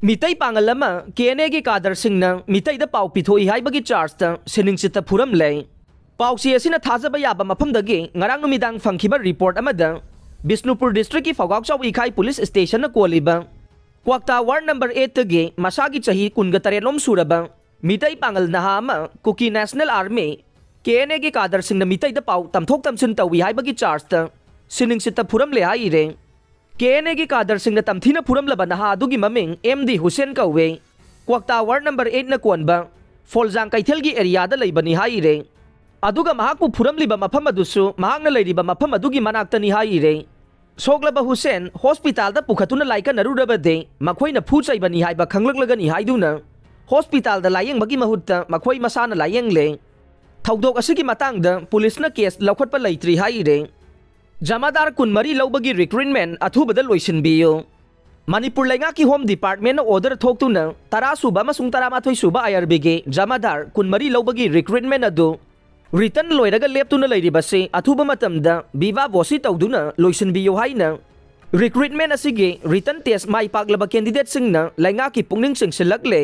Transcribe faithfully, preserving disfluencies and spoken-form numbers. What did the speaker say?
ꯃꯤꯇꯩ ꯄꯥꯉꯜ ꯑꯃ ꯀꯦ ꯑꯦꯟ ꯑꯦꯒꯤ ꯀꯥꯗꯔꯁꯤꯡꯅ ꯃꯤꯇꯩꯗ ꯄꯥꯎ ꯄꯤꯊꯣꯛꯏ ꯍꯥꯏꯕꯒꯤ ꯆꯥꯔꯖꯇ ꯁꯤꯅꯤꯡꯆꯤꯠꯇ ꯐꯨꯔꯝꯂꯦ꯫ ꯄꯥꯎꯆꯦ ꯑꯁꯤꯅ ꯊꯥꯖꯕ ꯌꯥꯕ ꯃꯐꯝꯗꯒꯤ ꯉꯔꯥꯡ ꯅꯨꯃꯤꯗꯥꯡ ꯐꯪꯈꯤꯕ ꯔꯤꯄꯣꯔꯠ ꯑꯃꯗ ꯕꯤꯁꯅꯨꯄꯨꯔ ꯗꯤꯁꯇ꯭ꯔꯤꯛꯀꯤ ꯐꯧꯒꯥꯛꯆꯥꯎ ꯏꯈꯥꯏ ꯄꯨꯂꯤꯁ ꯁ꯭ꯇꯦꯁꯟꯅ ꯀꯣꯜꯂꯤꯕ ꯀ꯭ꯋꯥꯛꯇꯥ ꯋꯥꯔꯗ ꯅꯝꯕꯔ ꯑꯩꯠꯇꯒꯤ ꯃꯁꯥꯒꯤ ꯆꯍꯤ ꯀꯨꯟꯒ ꯇꯔꯦꯠꯂꯣꯝ ꯁꯨꯔꯕ ꯃꯤꯇꯩ ꯄꯥꯉꯜ ꯅꯍꯥ ꯑꯃ ꯀꯨꯀꯤ ꯅꯦꯁꯅꯦꯜ ꯑꯥꯔꯃꯤ, ꯀꯦ ꯑꯦꯟ ꯑꯦꯒꯤ ꯀꯥꯗꯔꯁꯤꯡꯅ ꯃꯤꯇꯩꯗ ꯄꯥꯎ ꯇꯝꯊꯣꯛ ꯇꯝꯁꯤꯟ ꯇꯧꯏ ꯍꯥꯏꯕꯒꯤ ꯆꯥꯔꯖꯇ ꯁꯤꯅꯤꯡꯆꯤꯠꯇ ꯐꯨꯔꯝꯂꯦ ꯍꯥꯏꯔꯦ꯫ ꯀꯦ ꯑꯦꯟ ꯑꯦꯒꯤ ꯀꯥꯗꯔꯁꯤꯡꯅ ꯇꯝꯊꯤꯅ ꯐꯨꯔꯝꯂꯕ ꯅꯍꯥ ꯑꯗꯨꯒꯤ ꯃꯃꯤꯡ ꯑꯦꯝ ꯗꯤ ꯍꯨꯁꯦꯟ ꯀꯧꯋꯦ꯫ ꯀ꯭ꯋꯥꯛꯇꯥ ꯋꯥꯔꯗ ꯅꯝꯕꯔ ꯑꯩꯠꯅ ꯀꯣꯟꯕ ꯐꯣꯜꯖꯥꯡ ꯀꯩꯊꯦꯜꯒꯤ ꯑꯦꯔꯤꯌꯥꯗ ꯂꯩꯕꯅꯤ ꯍꯥꯏꯔꯦ꯫ ꯑꯗꯨꯒ ꯃꯍꯥꯛꯄꯨ ꯐꯨꯔꯝꯂꯤꯕ ꯃꯐꯝ ꯑꯗꯨꯁꯨ ꯃꯍꯥꯛꯅ ꯂꯩꯔꯤꯕ ꯃꯐꯝ ꯑꯗꯨꯒꯤ ꯃꯅꯥꯛꯇꯅꯤ ꯍꯥꯏꯔꯦ꯫ ꯁꯣꯛꯂꯕ ꯍꯨꯁꯦꯟ ꯍꯣꯁꯄꯤꯇꯥꯜꯗ ꯄꯨꯈꯠꯇꯨꯅ ꯂꯥꯏꯀꯠꯅꯔꯨꯔꯕꯗꯤ ꯃꯈꯣꯏꯅ ꯐꯨ ꯆꯩꯕꯅꯤ ꯍꯥꯏꯕ ꯈꯪꯂꯛꯂꯒꯅꯤ ꯍꯥꯏꯗꯨꯅ ꯍꯣꯁꯄꯤꯇꯥꯜꯗ ꯂꯥꯌꯦꯡꯕꯒꯤ ꯃꯍꯨꯠꯇ ꯃꯈꯣꯏ ꯃꯁꯥꯅ ꯂꯥꯌꯦꯡꯂꯦ꯫ ꯊꯧꯗꯣꯛ ꯑꯁꯤꯒꯤ ꯃꯇꯥꯡꯗ ꯄꯨꯂꯤꯁꯅ ꯀꯦꯁ ꯂꯧꯈꯠꯄ ꯂꯩꯇ꯭ꯔꯤ ꯍꯥꯏꯔꯦ꯫ ꯖꯃꯥꯗꯥꯔ ꯀꯨꯟꯃꯔꯤ ꯂꯧꯕꯒꯤ ꯔꯤꯀ꯭ꯔꯨꯏꯠꯃꯦꯟ ꯑꯊꯨꯕꯗ ꯂꯣꯏꯁꯤꯟꯕꯤꯌꯨ꯫ ꯃꯅꯤꯄꯨꯔ ꯂꯩꯉꯥꯛꯀꯤ ꯍꯣꯝ ꯗꯤꯄꯥꯔꯠꯃꯦꯟꯅ ꯑꯣꯔꯗꯔ ꯊꯣꯛꯇꯨꯅ ꯇꯔꯥ ꯁꯨꯕ ꯑꯃꯁꯨꯡ ꯇꯔꯥꯃꯥꯊꯣꯏ ꯁꯨꯕ ꯑꯥꯏ ꯑꯥꯔ ꯕꯤꯒꯤ ꯖꯃꯥꯗꯥꯔ ꯀꯨꯟꯃꯔꯤ ꯂꯧꯕꯒꯤ ꯔꯤꯀ꯭ꯔꯨꯏꯠꯃꯦꯟ ꯑꯗꯨ ꯔꯤꯇꯟ ꯂꯣꯏꯔꯒ ꯂꯦꯞꯇꯨꯅ ꯂꯩꯔꯤꯕꯁꯤ ꯑꯊꯨꯕ ꯃꯇꯝꯗ ꯚꯤꯚꯥ ꯚꯣꯁꯤ ꯇꯧꯗꯨꯅ ꯂꯣꯏꯁꯤꯟꯕꯤꯌꯨ ꯍꯥꯏꯅ ꯔꯤꯀ꯭ꯔꯨꯏꯠꯃꯦꯟ ꯑꯁꯤꯒꯤ ꯔꯤꯇꯟ ꯇꯦꯁ ꯃꯥꯏ ꯄꯥꯛꯂꯕ ꯀꯦꯟꯗꯤꯗꯦꯠꯁꯤꯡꯅ ꯂꯩꯉꯥꯛꯀꯤ ꯄꯨꯛꯅꯤꯡ ꯆꯤꯡꯁꯤꯜꯂꯛꯂꯦ꯫